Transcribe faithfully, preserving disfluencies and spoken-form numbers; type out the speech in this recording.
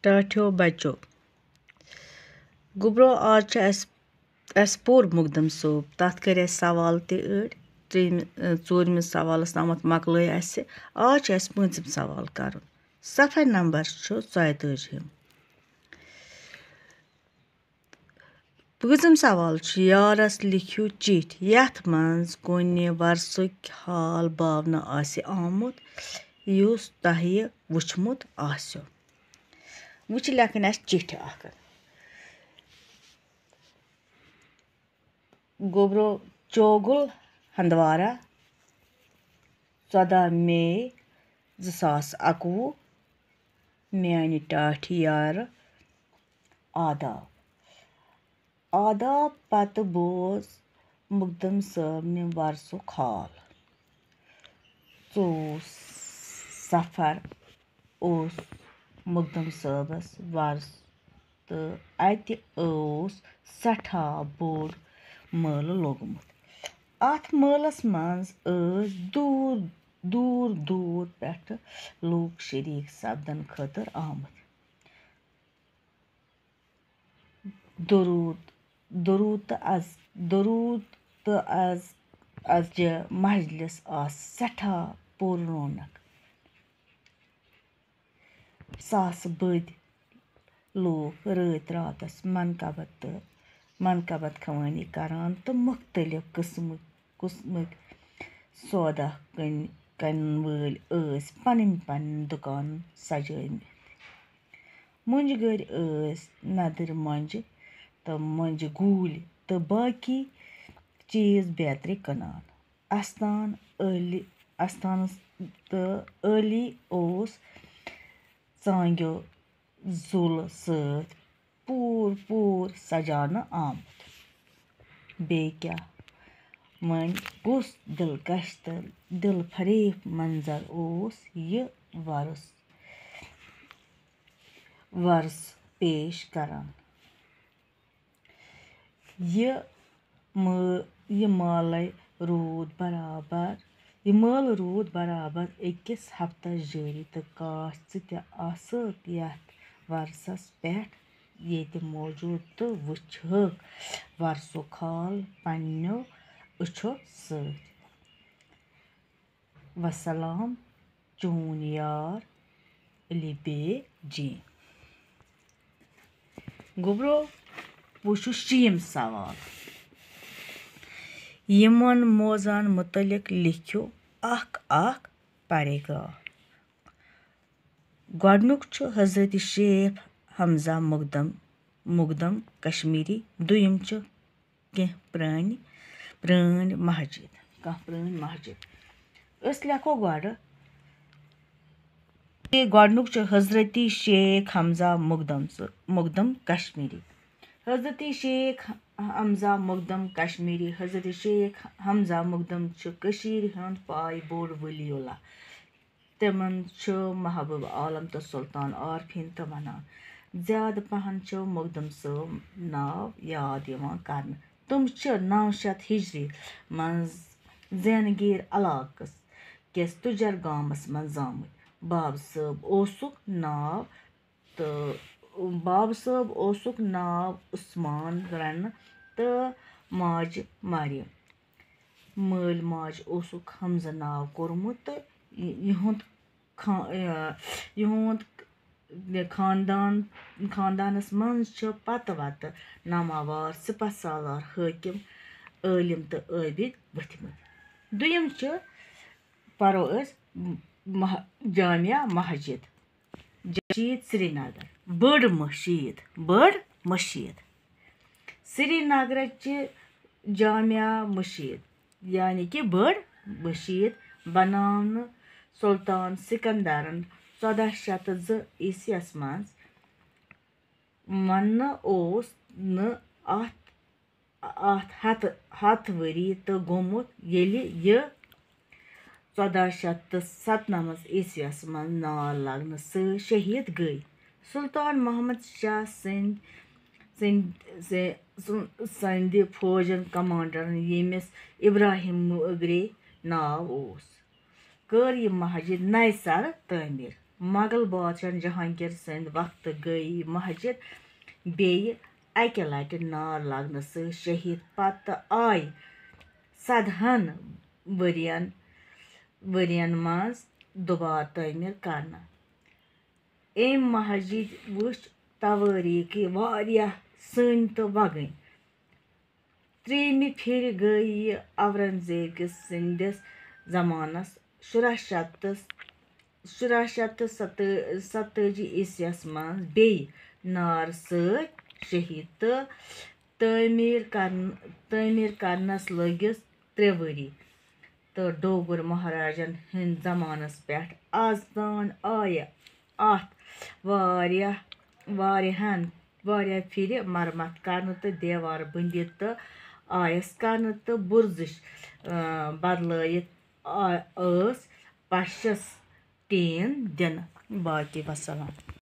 ٹاٹھیو بچو۔ گوٚبرو، آز چھُ اَسہِ، اَسہِ پوٚر مُقدم صٲب۔ تَتھ کٔرۍ اَسہِ سوال تہِ أڑۍ۔ ترٛیٚیِمہِ، اَ، ژوٗرمِس سوالَس تامَتھ مۄکلٲے اَسہِ۔ آز چھُ اَسہِ پوٗنٛژِم سوال کَرُن۔ صفحہ نمبر چھُ ژۄیتٲجِہِم۔ پوٗنٛژِم سوال چھُ، یارس لیکھِو چِٹھۍ، یتھ منٛز کُنہِ ورسُک حال باونہٕ آسہِ آمُت، یُس تۄہہِ وُچھمُت آسیو۔ وۄنۍ چھِ لیکھٕنۍ اَسہِ چِٹھۍ اکھ۔ گوٚبرو، چوگُل ہندوارہ، ژۄداہ مے زٕ ساس اَکوُہ۔ میانہِ ٹاٹھہِ یارٕ، آداب۔ آداب پتہٕ بوز مُقدم صٲبنہِ ورسُک حال۔ ژوٚوُہ صفر اوس مُقدم صٲبس ورس تہٕ اتہِ اوس سٮ۪ٹھاہ بوٚڑ مٲلہٕ لوٚگمُت۔ اتھ مٲلس منٛز ٲسۍ دوٗر، دوٗر، دوٗر پٮ۪ٹھٕ لوٗکھ شریٖک سپدنہٕ خٲطرٕ آمٕتۍ۔ درود، درود تہٕ از، درود تہٕ از، از جہِ مجلس آس سٮ۪ٹھاہ پُر رونق۔ ساسہٕ بٔدۍ لوٗکھ رٲتۍ راتس منقبت تہٕ منقبت خوٲنی کران تہٕ مُختٔلِف قٕسمٕکۍ، قٕسمٕکۍ سودا کٕنۍ، کٕنن وٲلۍ ٲسۍ پنٕنۍ پنٕنۍ دُکان سجٲومٕتۍ۔ مۄنجہِ گٔرۍ ٲسۍ ندٕرۍ مۄنجہِ تہٕ مۄنجہِ گوٗلۍ تہٕ باقی چیٖز بیترِ کٕنان۔ استان عٲلی، استانس تہٕ عٲلی اوس ژانگیو زُل سۭتۍ پوٗر پوٗر سجاونہٕ آمُت۔ بیٚیہِ کیٛاہ، وۄنۍ کُس دلکش تہٕ دل فریب منظر اوس یہِ وۄرُس، وۄرُس پیش کران۔ یہِ مٲ-، یہِ مٲلَے روٗد برابر، یہِ مٲلہٕ روٗد برابر أکِس ہفتس جٲری تہٕ کاش ژٕ تہِ آسہٕ یَتھ وۄرسَس پٮ۪ٹھ ییٚتہِ موجود تہٕ وٕچھہٕ وۄرسُک حال پنٛنیو أچھو سۭتۍ۔ وسلام، چون یار علی بے جی۔ گوٚبرو، وۄنۍ چھُ شیٚیِم سوال۔ یِمن موضوعن مُتعلق لیکھِو اکھ اکھ پیراگراف۔ گۄڈٕنیُک چھُ حضرت شیخ حمزہ مقدم، مقدم کشمیری۔ دوٚیِم چھُ کینٛہہ پرٛٲنۍ، پرٛٲنۍ مسجد، کانٛہہ پرٛٲنۍ مسجد۔ أسۍ لیکھو گۄڈٕ، یہِ گۄڈٕنیُک چھُ حضرتی شیخ حمزہ مقدم سُہ، مقدم کشمیری۔ حضرتی شیخ حمزہ مقدم کشمیری، حضرت شیخ حمزہ مقدم چھُ کٔشیٖرِ ہُنٛد پاے بوٚڑ ولی اللہ۔ تِمن چھُ محبوب عالم تہٕ سلطان عارفین تہِ ونان۔ زیادٕ پہن چھُ مخدوم صٲب ناو یاد یِوان کرنہٕ۔ تِم چھِ نو شیٚتھ ہجری منٛز زینگیر علاقس کِس تُجر گامس منٛز زامٕتۍ۔ بابہٕ صٲب اوسُکھ ناو تہٕ بابہٕ صٲب اوسُکھ ناو عثمان رنہٕ تہٕ ماجہِ مریم۔ مٲلۍ ماجہِ اوسُکھ حمزہ ناو کوٚرمُت تہٕ یہِ-، یِہُنٛد خا-، یہِ-، یِہُنٛد خاندان، خاندانس منٛز چھِ پتہٕ وتہٕ ناماوار سپہ سالار حٲکم، عٲلم تہٕ عٲبد ؤتھمٕتۍ۔ دوٚیِم چھِ، پرو أسۍ مہ-، جامع مسجد، جامشید سرینگر، بٔڑ مٔشیٖد، بٔڑ مٔشیٖد۔ سرینگرٕچہِ جامع مٔشیٖد، یعنی کہِ بٔڑ مٔشیٖد، بناونہٕ سلطان سکندرن ژۄداہ شیٚتھ تہٕ زٕ عیسویس منٛز۔ وننہٕ اوس نہٕ اتھ، اتھ ہتہٕ، ہتھ ؤری تہٕ گوٚمُت، ییٚلہِ یہِ ژۄداہ شیٚتھ تہٕ ستنمتھ عیسویس منٛز نار لگنہٕ سۭتۍ شہید گٔے۔ سلطان محمد شاہ سٕنٛدۍ، سٕنٛدۍ، سٕنٛدِ فوجن کمانڈرن، ییٚمِس ابراہیم مغرے ناو اوس، کٔر یہِ مسجد نَیہِ سرٕ تعمیٖر۔ مغل بادشاہ جہانگیر سٕنٛدِ وقتہٕ گٔیہِ مسجد بیٚیہِ اَکہِ لٹہِ نار لگنہٕ سۭتۍ شہید۔ پتہٕ آیہِ سدہن ؤرین، ؤرین منٛز دُبارٕ تعمیٖر کرنہٕ۔ أمۍ مسجد وٕچھ توٲریٖخی واریاہ سٔنۍ تہٕ وگٕنۍ۔ ترٛیٚیِمہِ پھِرِ گٔیہِ یہِ اورنگزیب کِس سٕنٛدِس زمانس، شُراہ شیٚتھ تہٕ، شُراہ شیٚتھ تہٕ ستٲجی عیسویس منٛز بیٚیہِ نار سۭتۍ شہید تہٕ تعمیٖر کرن-، تعمیٖر کرنس لٔگِس ترٛےٚ ؤری۔ تہٕ ڈوگُر مہاراجن ہٕنٛدۍ زمانس پٮ۪ٹھ از تام آیہِ اتھ واریاہ، واریاہن، واریاہ پھِرِ مرمت کرنہٕ تہٕ دیوار بٔنٛدِتھ تہٕ آیس کرنہٕ تہٕ بُرزٕش، آ، بدلٲیِتھ آ-، ٲس پشس ٹیٖن دِنہٕ۔ باقی وسلام۔